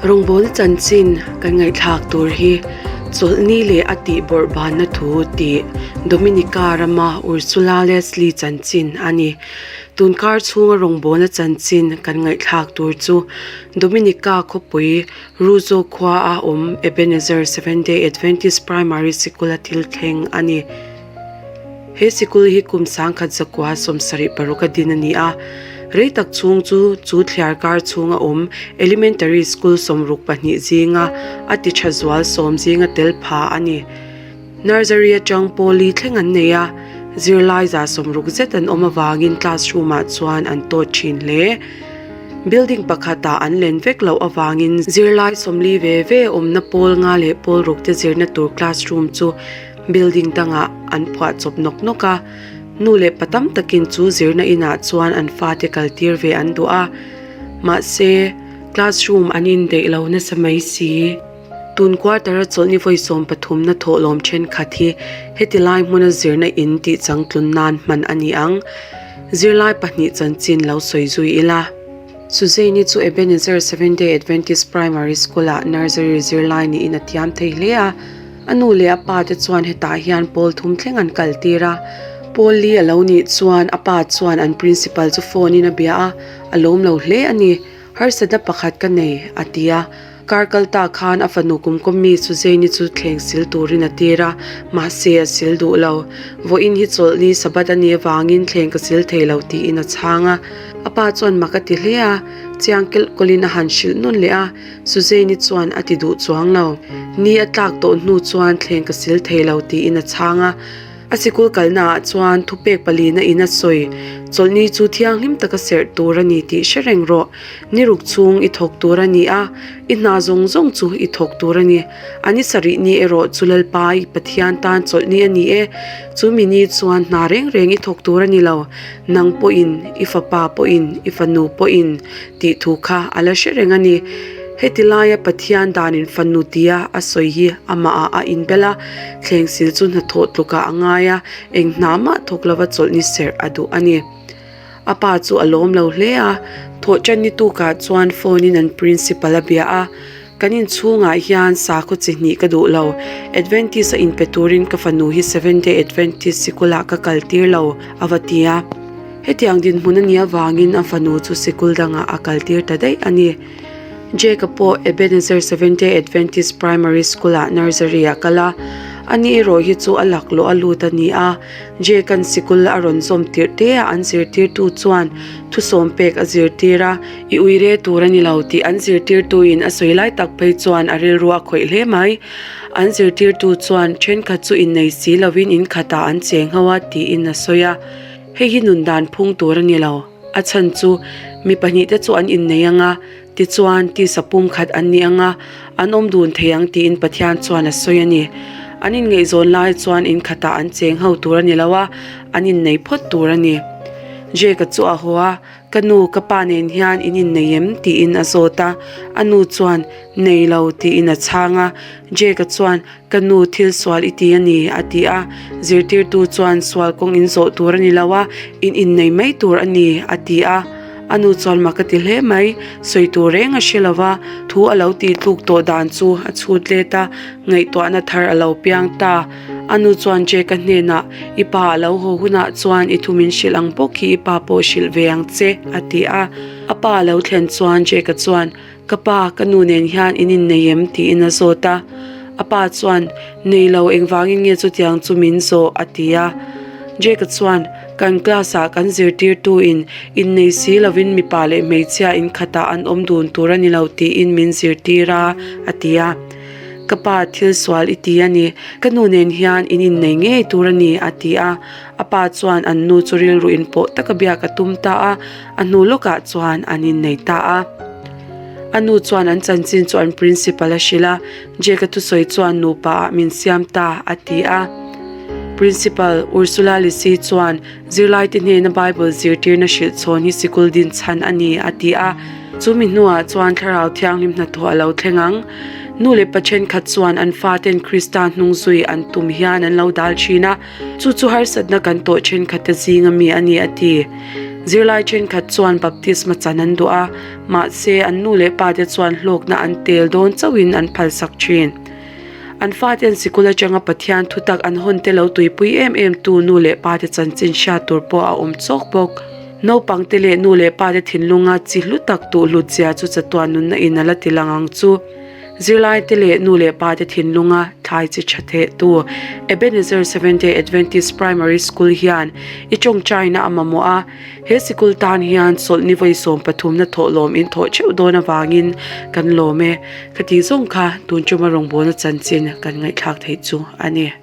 Rawngbawlna chanchin kan ngaihthlak tur hi Chawlhni leh a tih bawrhbanna thu tih Dominica rama Ursula Leslie chanchin a ni. Tunkar chhunga rawngbawlna chanchin kan ngaihthlak tur chu Dominica khawpui Ruzo khua a awm Ebenezer Seventh Day Adventist Primary Sikul a thil thleng a ni. He sikul hi kum sangkhat zakua 76 a din a ni a, rei tak chhung chu chu thliar kar chhunga awm Elementary School 62 zinga a ti tha zual sawm zinga tel pha a ni. Nursery atang pawli thleng an nei a, zirlai 60 zet an awm avangin classroom ah chuan an tawt thin hle. Building pakhatah an len vek loh avangin zirlai 40 ve ve awmna pawl nga leh pawl ruk te zirna tur classroom chu Building dangah an phuah chawp nawk nawk a, nu leh pa tam takin chu zirna inah chuan an fate kaltir ve an duh a, mahse classroom an indeih lo nasa mai si. Tun quarter a chawlhni vawi 13 na thawhlawm thenkhat hi heti lai hmuna zirna in tih changtlun nan hman a ni ang. Zirlai pahnih chanchin lo sawi zui ila. Suzanne-i chu Ebenezer Seventh Day Adventist Primary School-ah nursery zirlai niin a thiam thei hle a. A nu leh a pa te chuan hetah hian pawl thum thleng an kal tir a. Pawl li a lo nih chuan a pa chuan an principal chu phone in a bia a, a lawm lo hle a ni. Harsatna pakhat ka nei, a ti a. Kar kal ta khan a fanu kumkawm mi Suzanne-i chu thleng sil turin a tir a, mahse a sil duh lo. Vawiin hi chawlhni Sabbath a nih avangin thleng ka sil thei lo tiin a chhang a. A pa chuan mak a ti hle a, chiang kelh kawlhin a han hrilh nawn leh a. Suzanne-i chuan a ti duh chuang lo. Ni a tlak tawh hnu chuan thleng ka sil thei lo tiin a chhang a. A sikul kalna ah chuan thupek palina in a sawi. Chawlhni chu thianghlim taka serh tur a ni tih hre reng rawh. Ni ruk chhung i thawk tur a ni a, i hna zawng zawng chu i thawk tur a ni. A ni sarih ni erawh chu Lalpa i Pathian tan chawlhni a ni e. Chu mi ni chuan hna reng reng i thawk tur a ni lo. Nang pawhin, i fapa pawhin, i fanu pawhin. Tih thu kha a la hre reng a ni. Heti laia Pathian danin fanu tia a sawi hi amahah a inbel a, thleng sil chu hnathawh tlukah a ngai a, eng hna mah thawk lova chawlhni serh a duh a ni. A pa chu a lawm lo hle a, thawh tan ni tukah chuan phone in an principal a bia a, Kan inchhungah hian sakhaw chi hnih ka duh lo, Adventist a inpe turin ka fanu hi Seventh Day Adventist sikulah ka kaltir lo, a va ti a. Hetiang dinhmun a nih avangin a fanu chu sikul dangah a kaltir ta daih a ni. Jake-a pawh Ebenezer Seventh-day Adventist Primary School-ah nursery a kal a, ani erawh hi chu a laklawh a lut a ni a. Jake-a'n sikul a rawn zawm tirh te a an zirtirtu chuan thusawm pek a zirtir a, I uire tur a ni lo tih an zirtirtuin a sawi lai tak phei chuan a rilru a khawih hle mai. An zirtirtu chuan thenkhat chu innei si lovin in khatah an cheng ho a tiin a sawi a. Hei hi nun dan phung tur a ni lo. A chhan chu mi pahnihte chu an innei ang a, tichuan tisa pum khat an ni ang a, an awm dun thei ang tiin Pathian chuan a sawi a ni. An inngaihzawn lai chuan in khatah an cheng ho tur a ni lo a, an innei phawt tur a ni. Jake-a chu a haw a, Ka nu, ka pa nen hian in innei em? tiin a zawt a. A nu chuan, Nei lo, tiin a chhang a. Jake-a chuan, Ka nu, thil sual i ti a ni, a ti a. Zirtirtu chuan, Sual kawng in zawh tur a ni lo a, in innei mai tur a ni, a ti a. A nu chuan mak a ti hle mai. Sawi tur reng a hre lo va, thu a lo tih tluk tawh dan chu a chhut let a, ngaihtuahna thar a lo piang ta. A nu chuan Jake-a hnenah, I pa a lo haw hunah chuan i thu min hrilh ang bawk hi i pa pawh hrilh ve ang che, a ti a. A pa a lo thlen chuan Jake-a chuan, Ka pa, ka nu nen hian in innei em? tiin a zawt a. A pa chuan, Nei lo, engvangin nge chutiang chu min zawh? a ti a. Jake-a chuan, Kan class-ah kan zirtirtuin innei si lovin mipa leh hmeichhia inkhatah an awm dun tur a ni lo tiin min zirtir a, a ti a. Ka pa, thil sual i ti a ni. Ka nu nen hian in innei ngei tur a ni, a ti a. A pa chuan an nu chu rilru inpawh taka biak a tum ta a, a hnu lawkah chuan an innei ta a. A nu chuan an chanchin chu an principal a hrilh a, Jake-a thusawi chuan nupa ah min siam ta, a ti a. Principal Ursula Lisi chuan zirlaite hnena Bible zirtirna hrilh chhawn hi sikul din chhan a ni, a ti a. Chu mi hnuah chuan Thlarau Thianghlim hnathawh a lo thleng ang. Nu leh pa thenkhat chuan an faten Krista hnung zui an tum hian an lo dal thin a, chu chu harsatna kan tawh thenkhatte zinga mi a ni, a ti. Zirlai thenkhat chuan baptisma chan an duh a, mahse an nu leh pa te chuan hlawkna an tel dawn chauhin an phalsak thin. An faten sikul atanga Pathian thutak an hawn te lo tuipui em em tu nu leh pa te chanchin hriat tur pawh a awm chawk bawk. Naupang te leh nu leh pa te thinlunga chi hlu tak tuh hlut zia chu chatuan nunna in a la ti lang ang chu. Zirlai te leh nu leh pa te thinlunga thlai chi tha theh tu Ebenezer Seventh Day Adventist Primary School hian i tawngtaina a mamawh a, he sikul tan hian chawlhni vawi 13 na thawhlawm in thawh theuh dawn avangin kan lawm e. Khati zawng kha tun tuma rawngbawlna chanchin kan ngaihthlak theih chu a ni.